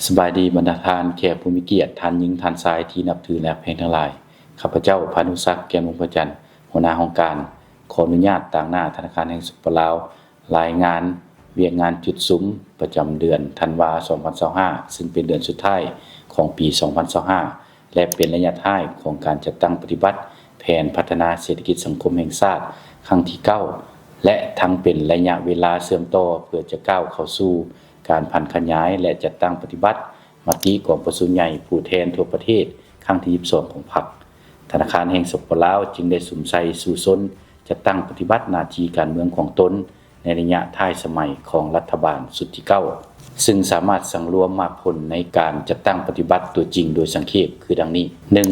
ສະບາຍດີບັນດາທ່ານແຂກຜູ້ມີກຽດ, ທ່ານຍິງ, ທ່ານຊາຍທີ່ນັບຖື ແລະ ຮັກແພງທັງຫຼາຍ. ຂ້າພະເຈົ້າ ພານຸສັກ ແກ້ວວົງພະຈັນ, ຫົວໜ້າຫ້ອງການ, ຂໍອະນຸຍາດຕາງໜ້າທະນາຄານແຫ່ງສປປ ລາວ ລາຍງານວຽກງານຈຸດສຸມປະຈຳເດືອນທັນວາ ສອງພັນຊາວຫ້າ ຊຶ່ງເປັນເດືອນສຸດທ້າຍຂອງປີ ສອງພັນຊາວຫ້າ ແລະ ເປັນໄລຍະທ້າຍຂອງການຈັດຕັ້ງປະຕິບັດແຜນພັດທະນາເສດຖະກິດສັງຄົມແຫ່ງຊາດຄັ້ງທີເກົ້າ ແລະ ທັງເປັນໄລຍະເວລາເຊື່ອມຕໍ່ເພື່ອຈະກ້າວເຂົ້າສູ່ການຜັນຂະຫຍາຍ ແລະ ຈັດຕັ້ງປະຕິບັດມະຕິກອງປະຊຸມໃຫຍ່ຜູ້ແທນທົ່ວປະເທດຄັ້ງທີສິບສອງຂອງພັກ. ທະນາຄານແຫ່ງ ສປປ ລາວ ຈຶ່ງໄດ້ສຸມໃສ່ສູ້ຊົນຈັດຕັ້ງປະຕິບັດໜ້າທີ່ການເມືອງຂອງຕົນ ໃນໄລຍະທ້າຍສະໄໝຂອງລັດຖະບານຊຸດທີເກົ້າ ຊຶ່ງສາມາດສັງລວມໝາກຜົນໃນການຈັດຕັ້ງປະຕິບັດຕົວຈິງໂດຍສັງເຂບຄືດັ່ງນີ້: ໜຶ່ງ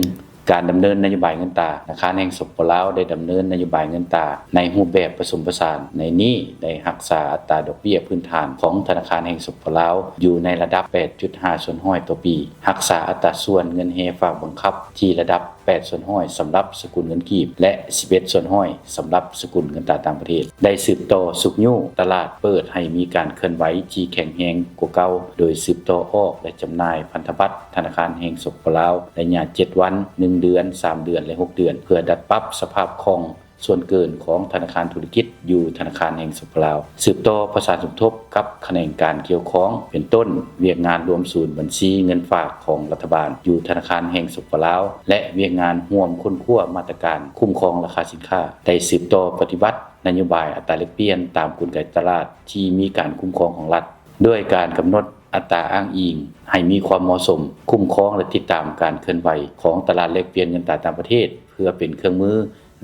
ການດຳເນີນນະໂຍບາຍເງິນຕາ. ທະນາຄານແຫ່ງ ສປປ ລາວ ໄດ້ດຳເນີນນະໂຍບາຍເງິນຕາໃນຮູບແບບປະສົມປະສານ. ໃນນີ້ໄດ້ຮັກສາອັດຕາດອກເບ້ຍພື້ນຖານຂອງທະນາຄານແຫ່ງ ສປປ ລາວ ຢູ່ໃນລະດັບ ແປດຈຸດຫ້າສ່ວນຮ້ອຍຕໍ່ປີ, ຮັກສາອັດຕາສ່ວນເງິນແຮຝາກບັງຄັບທີ່ລະດັບ ແປດສ່ວນຮ້ອຍ ສຳລັບສະກຸນເງິນກີບ ແລະ ສິບເອັດສ່ວນຮ້ອຍ ສຳລັບສະກຸນເງິນຕາຕ່າງປະເທດ. ໄດ້ສືບຕໍ່ຊຸກຍູ້ຕະຫຼາດເປີດໃຫ້ມີການເຄື່ອນໄຫວທີ່ແຂງແຮງກວ່າເກົ່າ ໂດຍສືບຕໍ່ອອກ ແລະ ຈຳໜ່າຍພັນທະບັດທະນາຄານແຫ່ງ ສປປ ລາວ ໄລຍະເຈັດວັນ, ໜຶ່ງເດືອນ, ສາມເດືອນ ແລະ ຫົກເດືອນ ເພື່ອດັດປັບສະພາບຄ່ອງ ສ່ວນເກີນຂອງທະນາຄານທຸລະກິດຢູ່ທະນາຄານແຫ່ງ ສປປ ລາວ. ສືບຕໍ່ປະສານສົມທົບກັບຂະແໜງການກ່ຽວຂ້ອງ ເປັນຕົ້ນ ວຽກງານລວມສູນບັນຊີເງິນຝາກຂອງລັດຖະບານຢູ່ທະນາຄານແຫ່ງ ສປປ ລາວ ແລະ ວຽກງານຮ່ວມຄົ້ນຄວ້າມາດຕະການຄຸ້ມຄອງລາຄາສິນຄ້າ. ໄດ້ສືບຕໍ່ປະຕິບັດນະໂຍບາຍອັດຕາແລກປ່ຽນຕາມກົນໄກຕະຫຼາດທີ່ມີການຄຸ້ມຄອງຂອງລັດ ດ້ວຍການກຳນົດອັດຕາອ້າງອີງໃຫ້ມີຄວາມເໝາະສົມ, ຄຸ້ມຄອງ ແລະ ຕິດຕາມການເຄື່ອນໄຫວຂອງຕະຫຼາດແລກປ່ຽນເງິນຕາຕ່າງປະເທດ ເພື່ອເປັນເຄື່ອງມື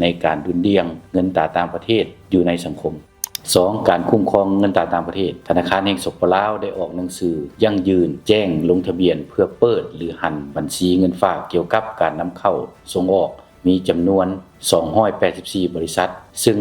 ໃນການດຸ່ນດ່ຽງເງິນຕາຕ່າງປະເທດຢູ່ໃນສັງຄົມ. ສອງ ການຄຸ້ມຄອງເງິນຕາຕ່າງປະເທດ. ທະນາຄານແຫ່ງ ສປປ ລາວ ໄດ້ອອກໜັງສືຢັ້ງຢືນແຈ້ງລົງທະບຽນເພື່ອເປີດ ຫຼື ຫັນບັນຊີເງິນຝາກກ່ຽວກັບການນຳເຂົ້າສົ່ງອອກ ມີຈຳນວນສອງຮ້ອຍແປດສິບສີ່ບໍລິສັດ, ຊຶ່ງ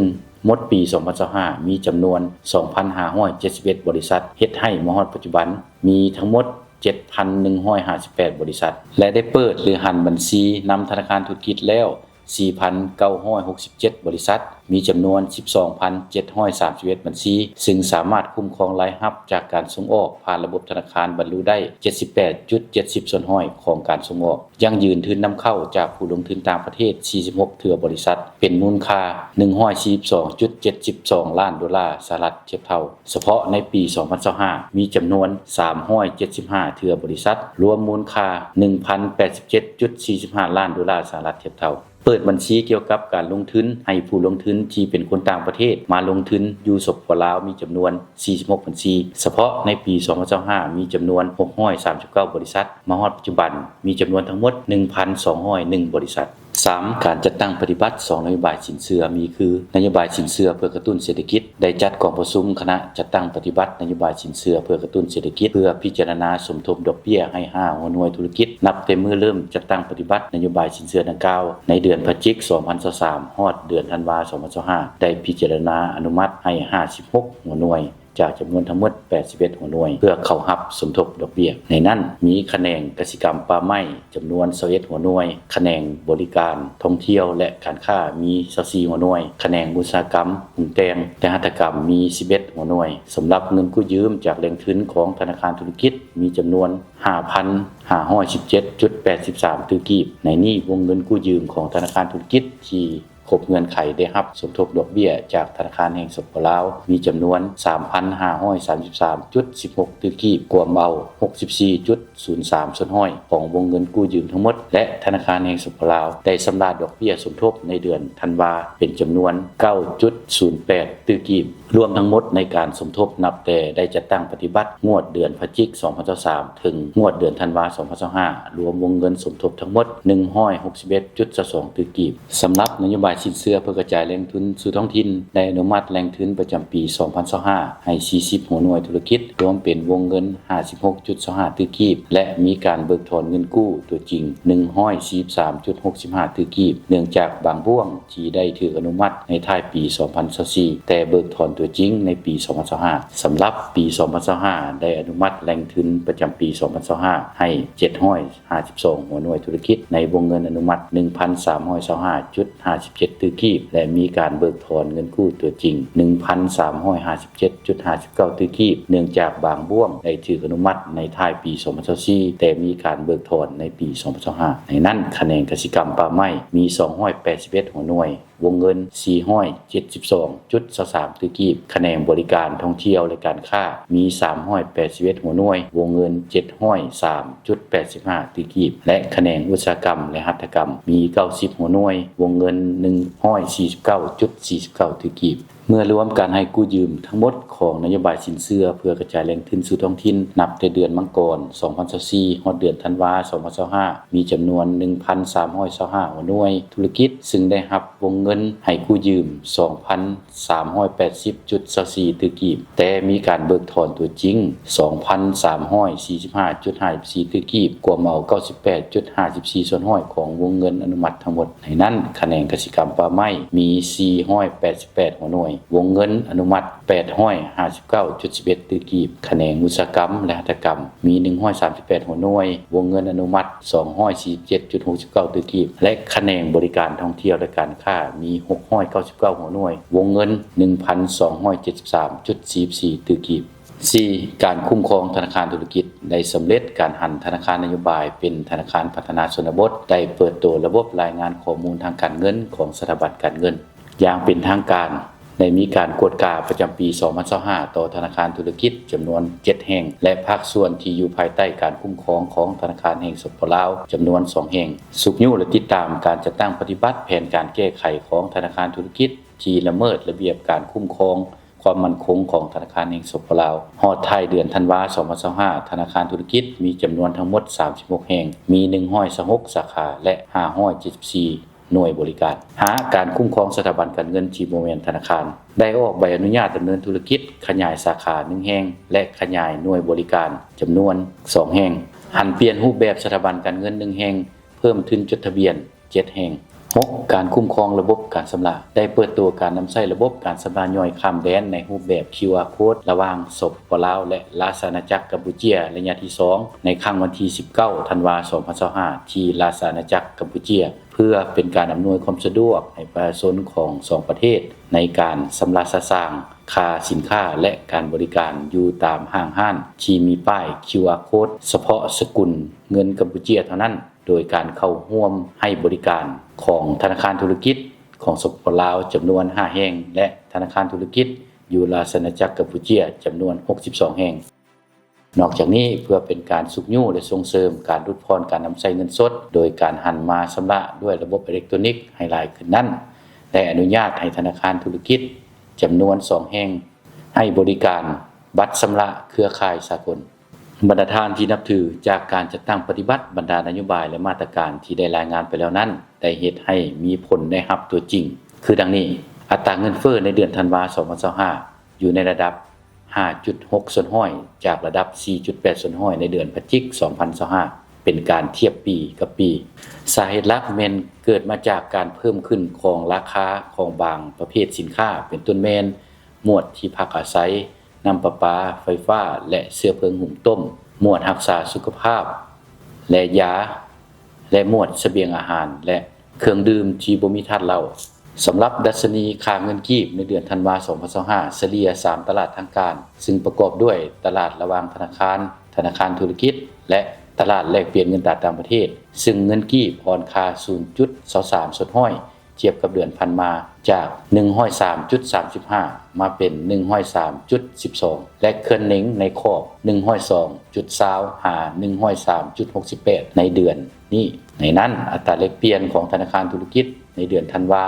ໝົດປີສອງພັນຊາວຫ້າ ມີຈຳນວນສອງພັນຫ້າຮ້ອຍເຈັດສິບເອັດບໍລິສັດ, ເຮັດໃຫ້ມາຮອດປັດຈຸບັນມີທັງໝົດເຈັດພັນໜຶ່ງຮ້ອຍຫ້າສິບແປດບໍລິສັດ ແລະ ໄດ້ເປີດ ຫຼື ຫັນບັນຊີນຳທະນາຄານທຸລະກິດແລ້ວ ສີ່ພັນເກົ້າຮ້ອຍຫົກສິບເຈັດບໍລິສັດ, ມີຈຳນວນສິບສອງພັນເຈັດຮ້ອຍສາມສິບເອັດບັນຊີ, ຊຶ່ງສາມາດຄຸ້ມຄອງລາຍຮັບຈາກການສົ່ງອອກຜ່ານລະບົບທະນາຄານບັນລຸໄດ້ເຈັດສິບແປດຈຸດເຈັດສິບສ່ວນຮ້ອຍຂອງການສົ່ງອອກ, ຢັ້ງຢືນທຶນນຳເຂົ້າຈາກຜູ້ລົງທຶນຕ່າງປະເທດສີ່ສິບຫົກເທື່ອບໍລິສັດ ເປັນມູນຄ່າໜຶ່ງຮ້ອຍສີ່ສິບສອງຈຸດເຈັດສິບສອງລ້ານໂດລາສະຫະລັດທຽບເທົ່າ. ສະເພາະໃນປີສອງພັນຊາວຫ້າ ມີຈຳນວນສາມຮ້ອຍເຈັດສິບຫ້າເທື່ອບໍລິສັດ, ລວມມູນຄ່າໜຶ່ງພັນແປດສິບເຈັດຈຸດສີ່ສິບຫ້າລ້ານໂດລາສະຫະລັດທຽບເທົ່າ. ເປີດບັນຊີກ່ຽວກັບການລົງທຶນໃຫ້ຜູ້ລົງທຶນທີ່ເປັນຄົນຕ່າງປະເທດມາລົງທຶນຢູ່ ສປປ ລາວ ມີຈຳນວນສີ່ສິບຫົກບັນຊີ. ສະເພາະໃນປີສອງພັນຊາວຫ້າ ມີຈຳນວນຫົກຮ້ອຍສາມສິບເກົ້າບໍລິສັດ, ມາຮອດປັດຈຸບັນມີຈຳນວນທັງໝົດໜຶ່ງພັນສອງຮ້ອຍໜຶ່ງບໍລິສັດ. ສາມ ການຈັດຕັ້ງປະຕິບັດສອງນະໂຍບາຍສິນເຊື່ອມີຄື: ນະໂຍບາຍສິນເຊື່ອເພື່ອກະຕຸ້ນເສດຖະກິດ ໄດ້ຈັດກອງປະຊຸມຄະນະຈັດຕັ້ງປະຕິບັດນະໂຍບາຍສິນເຊື່ອເພື່ອກະຕຸ້ນເສດຖະກິດ ເພື່ອພິຈາລະນາສົມທົບດອກເບ້ຍໃຫ້ຫ້າຫົວໜ່ວຍທຸລະກິດ ນັບແຕ່ມື້ເລີ່ມຈັດຕັ້ງປະຕິບັດນະໂຍບາຍສິນເຊື່ອດັ່ງກ່າວ ໃນເດືອນພະຈິກ ສອງພັນຊາວສາມ ຮອດເດືອນທັນວາ ສອງພັນຊາວຫ້າ ໄດ້ພິຈາລະນາອະນຸມັດໃຫ້ຫ້າສິບຫົກຫົວໜ່ວຍ ຈາກຈຳນວນທັງໝົດແປດສິບເອັດຫົວໜ່ວຍ ເພື່ອເຂົ້າຮັບສົມທົບດອກເບ້ຍ. ໃນນັ້ນມີຂະແໜງກະສິກຳປ່າໄມ້ ຈຳນວນຊາວເອັດຫົວໜ່ວຍ, ຂະແໜງບໍລິການທ່ອງທ່ຽວ ແລະ ການຄ້າມີຊາວສີ່ຫົວໜ່ວຍ, ຂະແໜງອຸດສາຫະກຳປຸງແຕ່ງ ແລະ ຫັດຖະກຳມີສິບເອັດຫົວໜ່ວຍ. ສຳລັບເງິນກູ້ຢືມຈາກແຫຼ່ງທຶນຂອງທະນາຄານທຸລະກິດ ມີຈຳນວນຫ້າພັນຫ້າຮ້ອຍສິບເຈັດຈຸດແປດສິບສາມຕື້ກີບ. ໃນນີ້ວົງເງິນກູ້ຢືມຂອງທະນາຄານທຸລະກິດທີ່ຄົບເງື່ອນໄຂໄດ້ຮັບສົມທົບດອກເບ້ຍຈາກທະນາຄານແຫ່ງ ສປປ ລາວ ມີຈຳນວນສາມພັນຫ້າຮ້ອຍສາມສິບສາມຈຸດສິບຫົກຕື້ກີບ, ກວມເອົາຫົກສິບສີ່ຈຸດ ສູນສາມສ່ວນຮ້ອຍຂອງວົງເງິນກູ້ຢືມທັງໝົດ ແລະ ທະນາຄານແຫ່ງ ສປປ ລາວ ໄດ້ຊຳລະດອກເບ້ຍສົມທົບໃນເດືອນທັນວາ ເປັນຈຳນວນເກົ້າຈຸດສູນແປດຕື້ກີບ. ລວມທັງໝົດໃນການສົມທົບນັບແຕ່ໄດ້ຈັດຕັ້ງປະຕິບັດງວດເດືອນພະຈິກ ສອງພັນຊາວສາມ ເຖິງງວດເດືອນທັນວາ ສອງພັນຊາວຫ້າ ລວມວົງເງິນສົມທົບທັງໝົດໜຶ່ງຮ້ອຍຫົກສິບເອັດຈຸດຊາວສອງຕື້ກີບ. ສຳລັບນະໂຍບາຍສິນເຊື່ອເພື່ອກະຈາຍແຫຼ່ງທຶນສູ່ທ້ອງຖິ່ນ ໄດ້ອະນຸມັດແຫຼ່ງທຶນປະຈຳປີສອງພັນຊາວຫ້າ ໃຫ້ສີ່ສິບຫົວໜ່ວຍທຸລະກິດ ລວມເປັນວົງເງິນຫ້າສິບຫົກຈຸດຊາວຫ້າຕື້ກີບ ແລະ ມີການເບີກຖອນເງິນກູ້ຕົວຈິງໜຶ່ງຮ້ອຍສີ່ສິບສາມຈຸດຫົກສິບຫ້າຕື້ກີບ ເນື່ອງຈາກບາງບ່ວງທີ່ໄດ້ຖືກອະນຸມັດໃນທ້າຍປີສອງພັນຊາວສີ່ ແຕ່ເບີກຖອນຕົວຈິງໃນປີສອງພັນຊາວຫ້າ. ສຳລັບປີສອງພັນຊາວຫ້າ ໄດ້ອະນຸມັດແຫຼ່ງທຶນປະຈຳປີສອງພັນຊາວຫ້າ ໃຫ້ເຈັດຮ້ອຍ ຫ້າສິບສອງຫົວໜ່ວຍທຸລະກິດ ໃນວົງເງິນອະນຸມັດໜຶ່ງພັນສາມຮ້ອຍຊາວຫ້າຈຸດຫ້າສິບເຈັດ ຕື້ກີບ ແລະ ມີການເບີກຖອນເງິນກູ້ຕົວຈິງ ໜຶ່ງພັນສາມຮ້ອຍຫ້າສິບເຈັດຈຸດຫ້າສິບເກົ້າຕື້ກີບ, ເນື່ອງຈາກບາງບ່ວງໄດ້ຖືກອະນຸມັດໃນທ້າຍປີສອງພັນຊາວສີ່ ແຕ່ມີການເບີກຖອນໃນປີສອງພັນຊາວຫ້າ. ໃນນັ້ນ, ຂະແໜງກະສິກຳປ່າໄມ້ ມີສອງຮ້ອຍແປດສິບເອັດຫົວໜ່ວຍ, ວົງເງິນສີ່ຮ້ອຍເຈັດສິບສອງຈຸດຊາວສາມຕື້ກີບ, ຂະແໜງບໍລິການທ່ອງທ່ຽວ ແລະ ການຄ້າ ມີສາມຮ້ອຍແປດສິບເອັດຫົວໜ່ວຍ, ວົງເງິນເຈັດຮ້ອຍສາມຈຸດແປດສິບຫ້າຕື້ກີບ ແລະ ຂະແໜງອຸດສາຫະກຳ ແລະ ຫັດຖະກຳ ມີເກົ້າສິບຫົວໜ່ວຍ, ວົງເງິນໜຶ່ງຮ້ອຍສີ່ສິບເກົ້າຈຸດສີ່ສິບເກົ້າຕື້ກີບ. ເມື່ອລວມການໃຫ້ກູ້ຢືມທັງໝົດຂອງນະໂຍບາຍສິນເຊື່ອເພື່ອກະຈາຍແຫຼ່ງທຶນສູ່ທ້ອງຖິ່ນ ນັບແຕ່ເດືອນມັງກອນ ສອງພັນຊາວສີ່ ຮອດເດືອນທັນວາ ສອງພັນຊາວຫ້າ ມີຈຳນວນໜຶ່ງພັນສາມຮ້ອຍຊາວຫ້າຫົວໜ່ວຍທຸລະກິດ ຊຶ່ງໄດ້ຮັບວົງເງິນໃຫ້ກູ້ຢືມສອງພັນສາມຮ້ອຍແປດສິບຈຸດຊາວສີ່ຕື້ກີບ, ແຕ່ມີການເບີກຖອນຕົວຈິງສອງພັນສາມຮ້ອຍສີ່ສິບຫ້າຈຸດຫ້າສິບສີ່ຕື້ກີບ, ກວມເອົາເກົ້າສິບແປດຈຸດຫ້າສິບສີ່ສ່ວນຮ້ອຍຂອງວົງເງິນອະນຸມັດທັງໝົດ. ໃນນັ້ນ, ຂະແໜງກະສິກຳປ່າໄມ້ ມີສີ່ຮ້ອຍແປດສິບແປດຫົວໜ່ວຍ, ວົງເງິນອະນຸມັດ ແປດຮ້ອຍຫ້າສິບເກົ້າຈຸດສິບເອັດຕື້ກີບ, ຂະແໜງອຸດສາຫະກຳ ແລະ ຫັດຖະກຳ ມີໜຶ່ງຮ້ອຍສາມສິບແປດຫົວໜ່ວຍ, ວົງເງິນອະນຸມັດ ສອງຮ້ອຍສີ່ສິບເຈັດຈຸດຫົກສິບເກົ້າຕື້ກີບ ແລະ ຂະແໜງບໍລິການທ່ອງທ່ຽວ ແລະ ການຄ້າ ມີຫົກຮ້ອຍເກົ້າສິບເກົ້າຫົວໜ່ວຍ, ວົງເງິນໜຶ່ງພັນສອງຮ້ອຍເຈັດສິບສາມຈຸດສີ່ສິບສີ່ຕື້ກີບ. ສີ່, ການຄຸ້ມຄອງທະນາຄານທຸລະກິດ ໄດ້ສຳເລັດການຫັນທະນາຄານນະໂຍບາຍເປັນທະນາຄານພັດທະນາຊົນນະບົດ, ໄດ້ເປີດໂຕລະບົບລາຍງານຂໍ້ມູນທາງການເງິນຂອງສະຖາບັນການເງິນຢ່າງເປັນທາງການ, ໄດ້ມີການກວດກາປະຈຳປີສອງພັນຊາວຫ້າຕໍ່ທະນາຄານທຸລະກິດຈຳນວນເຈັດແຫ່ງ ແລະ ພາກສ່ວນທີ່ຢູ່ພາຍໃຕ້ການຄຸ້ມຄອງຂອງທະນາຄານແຫ່ງ ສປປ ລາວ ຈຳນວນສອງແຫ່ງ, ຊຸກຍູ້ ແລະ ຕິດຕາມການຈັດຕັ້ງປະຕິບັດແຜນການແກ້ໄຂຂອງທະນາຄານທຸລະກິດທີ່ລະເມີດລະບຽບການຄຸ້ມຄອງ ຄວາມໝັ້ນຄົງຂອງທະນາຄານແຫ່ງ ສປປ ລາວ. ຮອດທ້າຍເດືອນທັນວາ ສອງພັນຊາວຫ້າ ທະນາຄານທຸລະກິດມີຈຳນວນທັງໝົດສາມສິບຫົກແຫ່ງ, ມີໜຶ່ງຮ້ອຍຊາວຫົກສາຂາ ແລະ ຫ້າຮ້ອຍເຈັດສິບສີ່ໜ່ວຍບໍລິການ. ຫ້າ, ການຄຸ້ມຄອງສະຖາບັນການເງິນທີ່ບໍ່ແມ່ນທະນາຄານ ໄດ້ອອກໃບອະນຸຍາດດຳເນີນທຸລະກິດ, ຂະຫຍາຍສາຂາໜຶ່ງແຫ່ງ ແລະ ຂະຫຍາຍໜ່ວຍບໍລິການຈຳນວນສອງແຫ່ງ, ຫັນປ່ຽນຮູບແບບສະຖາບັນການເງິນໜຶ່ງແຫ່ງ, ເພີ່ມທຶນຈົດທະບຽນ ເຈັດແຫ່ງ. ຫົກ, ການຄຸ້ມຄອງລະບົບການຊຳລະ ໄດ້ເປີດຕົວການນຳໃຊ້ລະບົບການຊຳລະຍ່ອຍຂ້າມແດນໃນຮູບແບບ ຄິວອາ ໂຄດ ລະຫວ່າງ ສປປ ລາວ ແລະ ລາຊະອານາຈັກກຳປູເຈຍ ໄລຍະທີສອງ ໃນຄັ້ງວັນທີສິບເກົ້າ ທັນວາ ສອງພັນຊາວຫ້າ ທີ່ລາຊະອານາຈັກກຳປູເຈຍ ເພື່ອເປັນການອຳນວຍຄວາມສະດວກໃຫ້ປະຊາຊົນຂອງສອງປະເທດ ໃນການຊຳລະສະສາງຄ່າສິນຄ້າ ແລະ ການບໍລິການຢູ່ຕາມຫ້າງຮ້ານທີ່ມີປ້າຍ ຄິວອາ ໂຄດ ສະເພາະສະກຸນເງິນກຳປູເຈຍເທົ່ານັ້ນ. ໂດຍການເຂົ້າຮ່ວມໃຫ້ບໍລິການຂອງທະນາຄານທຸລະກິດຂອງ ສປປ ລາວ ຈຳນວນຫ້າແຫ່ງ ແລະ ທະນາຄານທຸລະກິດຢູ່ລາຊະອານາຈັກກຳປູເຈຍຈຳນວນຫົກສິບສອງແຫ່ງ. ນອກຈາກນີ້, ເພື່ອເປັນການຊຸກຍູ້ ແລະ ສົ່ງເສີມການຫຼຸດຜ່ອນການນຳໃຊ້ເງິນສົດ ໂດຍການຫັນມາຊຳລະດ້ວຍລະບົບເອເລັກໂຕນິກໃຫ້ຫຼາຍຂຶ້ນນັ້ນ, ໄດ້ອະນຸຍາດໃຫ້ທະນາຄານທຸລະກິດຈຳນວນສອງແຫ່ງ ໃຫ້ບໍລິການບັດຊຳລະເຄືອຂ່າຍສາກົນ. ບັນດາທ່ານທີ່ນັບຖື, ຈາກການຈັດຕັ້ງປະຕິບັດບັນດານະໂຍບາຍ ແລະ ມາດຕະການທີ່ໄດ້ລາຍງານໄປແລ້ວນັ້ນ ໄດ້ເຮັດໃຫ້ມີຜົນໄດ້ຮັບຕົວຈິງ ຄືດັ່ງນີ້: ອັດຕາເງິນເຟີ້ໃນເດືອນທັນວາ ສອງພັນຊາວຫ້າ ຢູ່ໃນລະດັບຫ້າຈຸດຫົກສ່ວນຮ້ອຍ ຈາກລະດັບສີ່ຈຸດແປດສ່ວນຮ້ອຍໃນເດືອນພະຈິກ ສອງພັນຊາວຫ້າ ເປັນການທຽບປີກັບປີ. ສາເຫດຫຼັກແມ່ນເກີດມາຈາກການເພີ່ມຂຶ້ນຂອງລາຄາຂອງບາງປະເພດສິນຄ້າ ເປັນຕົ້ນແມ່ນ ໝວດທີ່ພັກອາໄສ, ນ້ຳປະປາ, ໄຟຟ້າ ແລະ ເຊື້ອເພີງຫຸມຕົ້ມ, ໝວດຮັກສາສຸຂະພາບ ແລະ ຢາ ແລະ ໝວດສະບຽງອາຫານ ແລະ ເຄື່ອງດື່ມທີ່ບໍ່ມີທາດເຫຼົ້າ. ສຳລັບດັດຊະນີຄ່າເງິນກີບໃນເດືອນທັນວາ ສອງພັນຊາວຫ້າ ສະເລ່ຍສາມຕະຫຼາດທາງການ, ຊຶ່ງປະກອບດ້ວຍຕະຫຼາດລະຫວ່າງທະນາຄານ, ທະນາຄານທຸລະກິດ ແລະ ຕະຫຼາດແລກປ່ຽນເງິນຕາຕ່າງປະເທດ, ຊຶ່ງເງິນກີບອ່ອນຄ່າສູນຈຸດຊາວສາມສ່ວນຮ້ອຍ ທຽບກັບເດືອນຜ່ານມາ ຈາກໜຶ່ງຮ້ອຍສາມຈຸດສາມສິບຫ້າ ມາເປັນໜຶ່ງຮ້ອຍສາມຈຸດສິບສອງ ແລະ ເຄື່ອນເໜັງໃນຂອບໜຶ່ງຮ້ອຍສອງຈຸດຊາວ ຫາ ໜຶ່ງຮ້ອຍສາມຈຸດຫົກສິບແປດ ໃນເດືອນນີ້. ໃນນັ້ນ, ອັດຕາແລກປ່ຽນຂອງທະນາຄານທຸລະກິດໃນເດືອນທັນວາ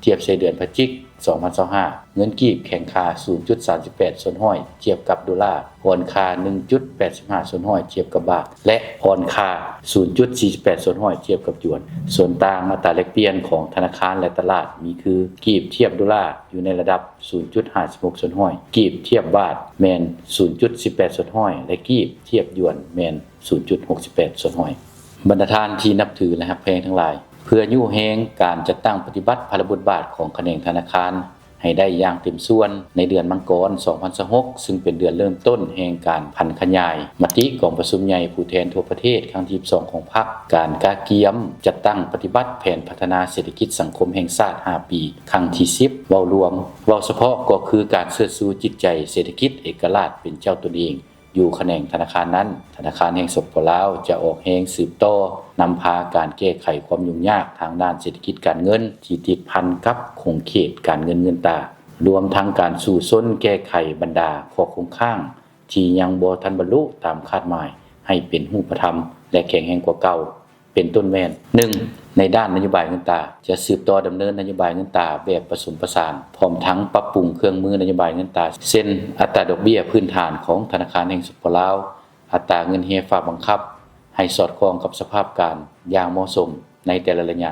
ທຽບໃສ່ເດືອນພະຈິກ ສອງພັນຊາວຫ້າ ເງິນກີບແຂງຄ່າສູນຈຸດສາມສິບແປດສ່ວນຮ້ອຍທຽບກັບໂດລາ, ອ່ອນຄ່າໜຶ່ງຈຸດແປດສິບຫ້າສ່ວນຮ້ອຍທຽບກັບບາດ ແລະ ອ່ອນຄ່າສູນຈຸດສີ່ສິບແປດສ່ວນຮ້ອຍທຽບກັບຢວນ. ສ່ວນຕ່າງອັດຕາແລກປ່ຽນຂອງທະນາຄານ ແລະ ຕະຫຼາດມີຄື: ກີບທຽບໂດລາຢູ່ໃນລະດັບສູນຈຸດຫ້າສິບຫົກສ່ວນຮ້ອຍ, ກີບທຽບບາດແມ່ນສູນຈຸດສິບແປດສ່ວນຮ້ອຍ ແລະ ກີບທຽບຢວນແມ່ນສູນຈຸດຫົກສິບແປດສ່ວນຮ້ອຍ. ບັນດາທ່ານທີ່ນັບຖື ແລະ ຮັກແພງທັງຫຼາຍ, ເພື່ອຍູ້ແຮງການຈັດຕັ້ງປະຕິບັດພາລະບົດບາດຂອງຂະແໜງທະນາຄານ ໃຫ້ໄດ້ຢ່າງເຕັມສ່ວນໃນເດືອນມັງກອນ ສອງພັນຊາວຫົກ ຊຶ່ງເປັນເດືອນເລີ່ມຕົ້ນແຫ່ງການຜັນຂະຫຍາຍມະຕິກອງປະຊຸມໃຫຍ່ຜູ້ແທນທົ່ວປະເທດຄັ້ງທີສິບສອງຂອງພັກ, ການກະກຽມຈັດຕັ້ງປະຕິບັດແຜນພັດທະນາເສດຖະກິດສັງຄົມແຫ່ງຊາດຫ້າປີ ຄັ້ງທີສິບ ເວົ້າລວມ, ເວົ້າສະເພາະກໍຄືການເຊີດຊູຈິດໃຈເສດຖະກິດເອກະລາດເປັນເຈົ້າຕົນເອງ ຢູ່ຂະແໜງທະນາຄານນັ້ນ, ທະນາຄານແຫ່ງ ສປປ ລາວ ຈະອອກແຮງສືບຕໍ່ນຳພາການແກ້ໄຂຄວາມຫຍຸ້ງຍາກທາງດ້ານເສດຖະກິດການເງິນທີ່ຕິດພັນກັບຂົງເຂດການເງິນເງິນຕາ, ລວມທັງການສູ້ຊົນແກ້ໄຂບັນດາຂໍ້ຄົງຄ້າງທີ່ຍັງບໍ່ທັນບັນລຸຕາມຄາດໝາຍໃຫ້ເປັນຮູບປະທຳ ແລະ ແຂງແຮງກວ່າເກົ່າ. ເປັນຕົ້ນແມ່ນ ໜຶ່ງ ໃນດ້ານນະໂຍບາຍເງິນຕາ, ຈະສືບຕໍ່ດຳເນີນນະໂຍບາຍເງິນຕາແບບປະສົມປະສານ, ພ້ອມທັງປັບປຸງເຄື່ອງມືນະໂຍບາຍເງິນຕາ ເຊັ່ນ ອັດຕາດອກເບ້ຍພື້ນຖານຂອງທະນາຄານແຫ່ງ ສປປ ລາວ, ອັດຕາເງິນເຮຍຝາກບັງຄັບ ໃຫ້ສອດຄ່ອງກັບສະພາບການຢ່າງເໝາະສົມໃນແຕ່ລະໄລຍະ.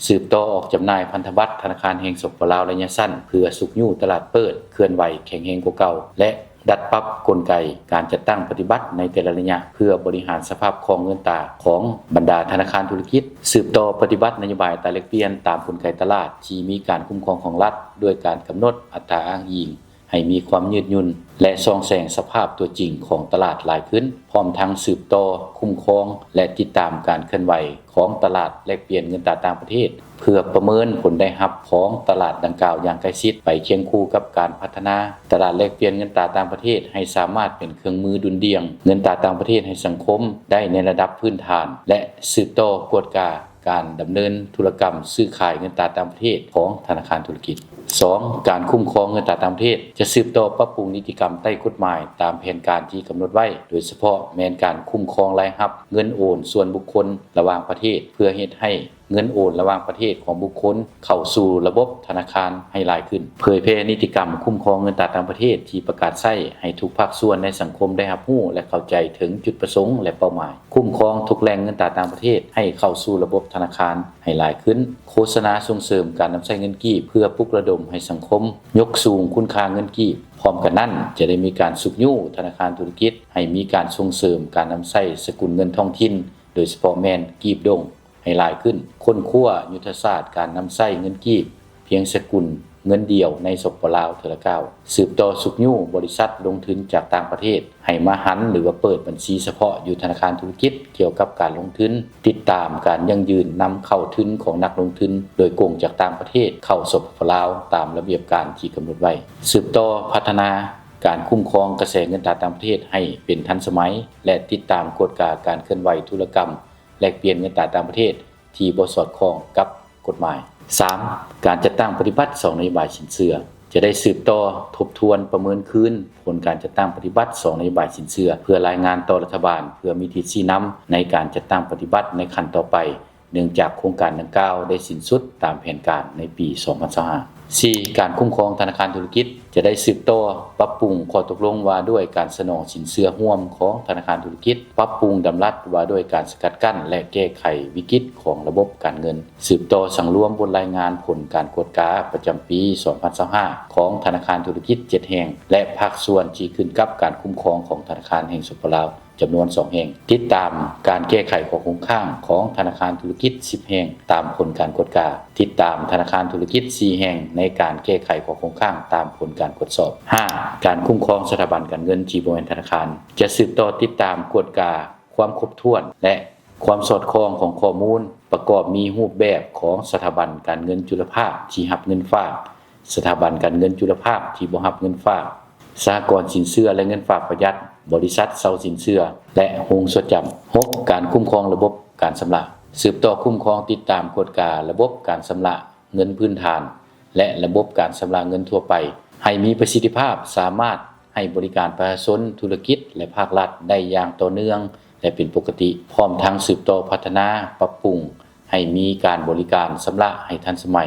ສືບຕໍ່ອອກຈຳໜ່າຍພັນທະບັດທະນາຄານແຫ່ງ ສປປ ລາວ ໄລຍະສັ້ນ ເພື່ອຊຸກຍູ້ຕະຫຼາດເປີດ, ເຄື່ອນໄຫວແຂງແຮງກວ່າເກົ່າ ແລະ ດັດປັບກົນໄກການຈັດຕັ້ງປະຕິບັດໃນແຕ່ລະໄລຍະ ເພື່ອບໍລິຫານສະພາບຄອງເງິນຕາຂອງບັນດາທະນາຄານທຸລະກິດ. ສືບຕໍ່ປະຕິບັດນະໂຍບາຍອັດຕາແລກປ່ຽນຕາມກົນໄກຕະຫຼາດທີ່ມີການຄຸ້ມຄອງຂອງລັດ ດ້ວຍການກຳນົດອັດຕາອ້າງອີງໃຫ້ມີຄວາມຍືດຫຍຸ່ນ ແລະ ສ່ອງແສງສະພາບຕົວຈິງຂອງຕະຫຼາດຫຼາຍຂຶ້ນ, ພ້ອມທັງສືບຕໍ່ຄຸ້ມຄອງ ແລະ ຕິດຕາມການເຄື່ອນໄຫວ ຂອງຕະຫຼາດແລກປ່ຽນເງິນຕາຕ່າງປະເທດ ເພື່ອປະເມີນຜົນໄດ້ຮັບຂອງຕະຫຼາດດັ່ງກ່າວຢ່າງໃກ້ຊິດ, ໄປຄຽງຄູ່ກັບການພັດທະນາຕະຫຼາດແລກປ່ຽນເງິນຕາຕ່າງປະເທດ ໃຫ້ສາມາດເປັນເຄື່ອງມືດຸນດ່ຽງເງິນຕາຕ່າງປະເທດໃຫ້ສັງຄົມໄດ້ໃນລະດັບພື້ນຖານ ແລະ ສືບຕໍ່ກວດກາການດຳເນີນທຸລະກຳຊື້ຂາຍເງິນຕາຕ່າງປະເທດຂອງທະນາຄານທຸລະກິດ. ສອງ ການຄຸ້ມຄອງເງິນຕາຕ່າງປະເທດ ຈະສືບຕໍ່ປັບປຸງນິຕິກຳໃຕ້ກົດໝາຍຕາມແຜນການທີ່ກຳນົດໄວ້, ໂດຍສະເພາະແມ່ນການຄຸ້ມຄອງລາຍຮັບເງິນໂອນສ່ວນບຸກຄົນລະຫວ່າງປະເທດ ເພື່ອເຮັດໃຫ້ ເງິນໂອນລະຫວ່າງປະເທດຂອງບຸກຄົນເຂົ້າສູ່ລະບົບທະນາຄານໃຫ້ຫຼາຍຂຶ້ນ. ເຜີຍແຜ່ນິຕິກຳຄຸ້ມຄອງເງິນຕາຕ່າງປະເທດທີ່ປະກາດໃຊ້ໃຫ້ທຸກພາກສ່ວນໃນສັງຄົມໄດ້ຮັບຮູ້ ແລະ ເຂົ້າໃຈເຖິງຈຸດປະສົງ ແລະ ເປົ້າໝາຍ. ຄຸ້ມຄອງທຸກແຫຼ່ງເງິນຕາຕ່າງປະເທດໃຫ້ເຂົ້າສູ່ລະບົບທະນາຄານໃຫ້ຫຼາຍຂຶ້ນ. ໂຄສະນາສົ່ງເສີມການນຳໃຊ້ເງິນກີບ ເພື່ອປຸກລະດົມໃຫ້ສັງຄົມຍົກສູງຄຸນຄ່າເງິນກີບ. ພ້ອມກັນນັ້ນ ຈະໄດ້ມີການຊຸກຍູ້ທະນາຄານທຸລະກິດໃຫ້ມີການສົ່ງເສີມການນຳໃຊ້ສະກຸນເງິນທ້ອງຖິ່ນ ໂດຍສະເພາະແມ່ນກີບດົງ ໃຫ້ຫຼາຍຂຶ້ນ, ຄົ້ນຄວ້າຍຸດທະສາດການນຳໃຊ້ເງິນກີບພຽງສະກຸນເງິນດຽວໃນ ສປປ ລາວ ເທື່ອລະກ້າວ, ສືບຕໍ່ຊຸກຍູ້ບໍລິສັດລົງທຶນຈາກຕ່າງປະເທດໃຫ້ມາຫັນ ຫຼືວ່າເປີດບັນຊີສະເພາະຢູ່ທະນາຄານທຸລະກິດກ່ຽວກັບການລົງທຶນ, ຕິດຕາມການຢັ້ງຢືນນຳເຂົ້າທຶນຂອງນັກລົງທຶນໂດຍກົງຈາກຕ່າງປະເທດເຂົ້າ ສປປ ລາວ ຕາມລະບຽບການທີ່ກຳນົດໄວ້, ສືບຕໍ່ພັດທະນາການຄຸ້ມຄອງກະແສເງິນຕາຕ່າງປະເທດໃຫ້ເປັນທັນສະໄໝ ແລະ ຕິດຕາມກວດກາການເຄື່ອນໄຫວທຸລະກຳ ແລກປ່ຽນເງິນຕາຕ່າງປະເທດທີ່ບໍ່ສອດຄ່ອງກັບກົດໝາຍ. ສາມ ການຈັດຕັ້ງປະຕິບັດສອງນະໂຍບາຍສິນເຊື່ອ ຈະໄດ້ສືບຕໍ່ທົບທວນປະເມີນຄືນຜົນການຈັດຕັ້ງປະຕິບັດສອງນະໂຍບາຍສິນເຊື່ອ ເພື່ອລາຍງານຕໍ່ລັດຖະບານ ເພື່ອມີທິດຊີ້ນຳໃນການຈັດຕັ້ງປະຕິບັດໃນຂັ້ນຕໍ່ໄປ, ເນື່ອງຈາກໂຄງການດັ່ງກ່າວໄດ້ສິ້ນສຸດຕາມແຜນການໃນປີສອງພັນຊາວຫ້າ. ສີ່ ການຄຸ້ມຄອງທະນາຄານທຸລະກິດ ຈະໄດ້ສືບຕໍ່ປັບປຸງຂໍ້ຕົກລົງວ່າດ້ວຍການສະໜອງສິນເຊື່ອຮ່ວມຂອງທະນາຄານທຸລະກິດ, ປັບປຸງດຳລັດວ່າດ້ວຍການສະກັດກັ້ນ ແລະ ແກ້ໄຂວິກິດຂອງລະບົບການເງິນ, ສືບຕໍ່ສັງລວມບົດລາຍງານຜົນການກວດກາປະຈຳປີສອງພັນຊາວຫ້າ ຂອງທະນາຄານທຸລະກິດເຈັດແຫ່ງ ແລະ ພາກສ່ວນທີ່ຂຶ້ນກັບການຄຸ້ມຄອງຂອງທະນາຄານແຫ່ງ ສປປ ລາວ ຈຳນວນສອງແຫ່ງ, ຕິດຕາມການແກ້ໄຂຂໍ້ຄົງຄ້າງຂອງທະນາຄານທຸລະກິດສິບແຫ່ງຕາມຜົນການກວດກາ, ຕິດຕາມທະນາຄານທຸລະກິດສີ່ແຫ່ງໃນການແກ້ໄຂຂໍ້ຄົງຄ້າງຕາມຜົນການກວດສອບ. ຫ້າ ການຄຸ້ມຄອງສະຖາບັນການເງິນທີ່ບໍ່ແມ່ນທະນາຄານ ຈະສືບຕໍ່ຕິດຕາມກວດກາຄວາມຄົບຖ້ວນ ແລະ ຄວາມສອດຄ່ອງຂອງຂໍ້ມູນປະກອບມີຮູບແບບຂອງສະຖາບັນການເງິນຈຸລະພາກທີ່ຮັບເງິນຝາກ, ສະຖາບັນການເງິນຈຸລະພາກທີ່ບໍ່ຮັບເງິນຝາກ, ສະຫະກອນສິນເຊື່ອ ແລະ ເງິນຝາກປະຢັດ, ບໍລິສັດເຊົ່າສິນເຊື່ອ ແລະ ໂຮງຊົ່ວຈຳ. ຫົກ ການຄຸ້ມຄອງລະບົບການຊຳລະ ສືບຕໍ່ຄຸ້ມຄອງຕິດຕາມກວດກາລະບົບການຊຳລະເງິນພື້ນຖານ ແລະ ລະບົບການຊຳລະເງິນທົ່ວໄປ ໃຫ້ມີປະສິດທິພາບ, ສາມາດໃຫ້ບໍລິການປະຊາຊົນ, ທຸລະກິດ ແລະ ພາກລັດໄດ້ຢ່າງຕໍ່ເນື່ອງ ແລະ ເປັນປົກກະຕິ, ພ້ອມທັງສືບຕໍ່ພັດທະນາ, ປັບປຸງໃຫ້ມີການບໍລິການຊຳລະໃຫ້ທັນສະໄໝ,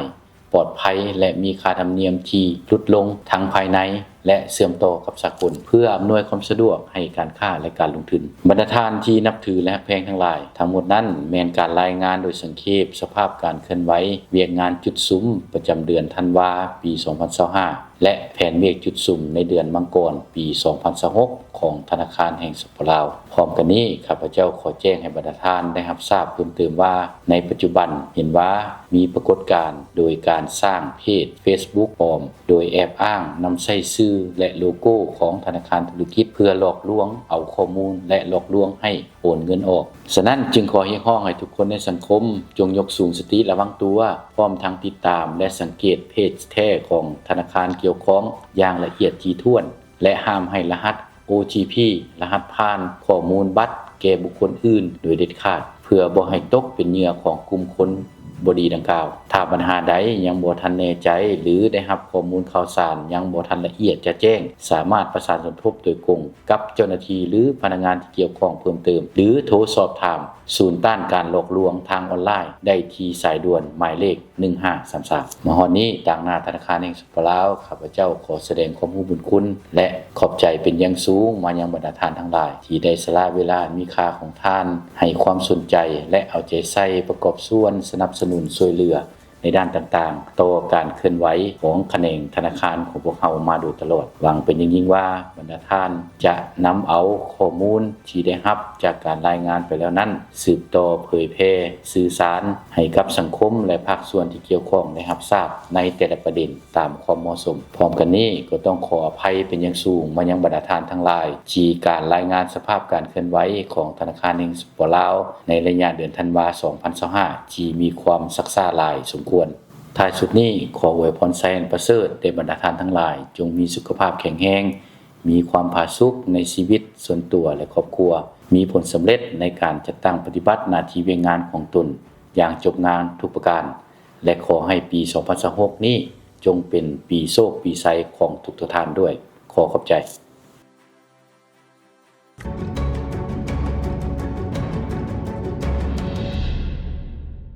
ປອດໄພ ແລະ ມີຄ່າທຳນຽມທີ່ຫຼຸດລົງທັງພາຍໃນ ແລະ ເຊື່ອມຕໍ່ກັບສາກົນ ເພື່ອອຳນວຍຄວາມສະດວກໃຫ້ການຄ້າ ແລະ ການລົງທຶນ. ບັນດາທ່ານທີ່ນັບຖື ແລະ ຮັກແພງທັງຫຼາຍ, ທັງໝົດນັ້ນແມ່ນການລາຍງານໂດຍສັງເຂບສະພາບການເຄື່ອນໄຫວວຽກງານຈຸດສຸມປະຈຳເດືອນທັນວາ ປີສອງພັນຊາວຫ້າ ແລະ ແຜນເມກຈຸດສຸມໃນເດືອນມັງກອນ ປີສອງພັນຊາວຫົກ ຂອງທະນາຄານແຫ່ງ ສປປ ລາວ. ພ້ອມກັນນີ້, ຂ້າພະເຈົ້າຂໍແຈ້ງໃຫ້ບັນດາທ່ານໄດ້ຮັບຊາບເພີ່ມເຕີມວ່າ, ໃນປັດຈຸບັນເຫັນວ່າມີປາກົດການໂດຍການສ້າງເພຈເຟສບຸກປອມ, ໂດຍແອບອ້າງນຳໃຊ້ຊື່ ແລະ ໂລໂກ້ຂອງທະນາຄານທຸລະກິດ ເພື່ອຫຼອກລວງເອົາຂໍ້ມູນ ແລະ ຫຼອກລວງໃຫ້ໂອນເງິນອອກ. ສະນັ້ນຈຶ່ງຂໍຮຽກຮ້ອງໃຫ້ທຸກຄົນໃນສັງຄົມ ຈົ່ງຍົກສູງສະຕິລະວັງຕົວ, ພ້ອມທັງຕິດຕາມ ແລະ ສັງເກດເພຈແທ້ຂອງທະນາຄານກ່ຽວຂ້ອງຢ່າງລະອຽດຖີ່ຖ້ວນ ແລະ ຫ້າມໃຫ້ລະຫັດ ໂອທີພີ ລະຫັດຜ່ານ, ຂໍ້ມູນບັດແກ່ບຸກຄົນອື່ນໂດຍເດັດຂາດ, ເພື່ອບໍ່ໃຫ້ຕົກເປັນເຫຍື່ອຂອງກຸ່ມຄົນບໍ່ດີດັ່ງກ່າວ. ຖ້າບັນຫາໃດຍັງບໍ່ທັນແນ່ໃຈ ຫຼື ໄດ້ຮັບຂໍ້ມູນຂ່າວສານຍັງບໍ່ທັນລະອຽດຈະແຈ້ງ, ສາມາດປະສານສົມທົບໂດຍກົງກັບເຈົ້າໜ້າທີ່ ຫຼື ພະນັກງານທີ່ກ່ຽວຂ້ອງເພີ່ມເຕີມ ຫຼື ໂທສອບຖາມສູນຕ້ານການຫຼອກລວງທາງອອນລາຍໄດ້ທີ່ສາຍດ່ວນໝາຍເລກ ໜຶ່ງຫ້າສາມສາມ. ມາຮອດນີ້, ຕາງໜ້າທະນາຄານແຫ່ງ ສປປ ລາວ, ຂ້າພະເຈົ້າຂໍສະແດງຄວາມຮູ້ບຸນຄຸນ ແລະ ຂອບໃຈເປັນຢ່າງສູງມາຍັງບັນດາທ່ານທັງຫຼາຍ ທີ່ໄດ້ສະຫຼະເວລາອັນມີຄ່າຂອງທ່ານ ໃຫ້ຄວາມສົນໃຈ ແລະ ເອົາໃຈໃສ່ປະກອບສ່ວນສະໜັບສະໜູນຊ່ວຍເຫຼືອໃນດ້ານຕ່າງໆ ຕໍ່ການເຄື່ອນໄຫວຂອງຂະແໜງທະນາຄານຂອງພວກເຮົາມາໂດຍຕະຫຼອດ. ຫວັງເປັນຢ່າງຍິ່ງວ່າ ບັນດາທ່ານຈະນຳເອົາຂໍ້ມູນທີ່ໄດ້ຮັບຈາກການລາຍງານໄປແລ້ວນັ້ນ ສືບຕໍ່ເຜີຍແຜ່ສື່ສານໃຫ້ກັບສັງຄົມ ແລະ ພາກສ່ວນທີ່ກ່ຽວຂ້ອງໄດ້ຮັບຊາບໃນແຕ່ລະປະເດັນ ຕາມຄວາມເໝາະສົມ. ພ້ອມກັນນີ້ກໍຕ້ອງຂໍອະໄພເປັນຢ່າງສູງມາຍັງບັນດາທ່ານທັງຫຼາຍ ທີ່ການລາຍງານສະພາບການເຄື່ອນໄຫວຂອງທະນາຄານແຫ່ງ ສປປ ລາວ ໃນໄລຍະເດືອນທັນວາ ສອງພັນຊາວຫ້າ ທີ່ມີຄວາມຊັກຊ້າຫຼາຍສົມຄວນ. ທ້າຍສຸດນີ້, ຂໍອວຍພອນໄຊອັນປະເສີດແດ່ບັນດາທ່ານທັງຫຼາຍ, ຈົ່ງມີສຸຂະພາບແຂງແຮງ, ມີຄວາມຜາສຸກໃນຊີວິດສ່ວນຕົວ ແລະ ຄອບຄົວ, ມີຜົນສຳເລັດໃນການຈັດຕັ້ງປະຕິບັດໜ້າທີ່ວຽກງານຂອງຕົນຢ່າງຈົບງາມທຸກປະການ. ແລະ ຂໍໃຫ້ປີສອງພັນຊາວຫົກນີ້ ຈົ່ງເປັນປີໂຊກປີໄຊຂອງທຸກໆທ່ານດ້ວຍ. ຂໍຂອບໃຈ.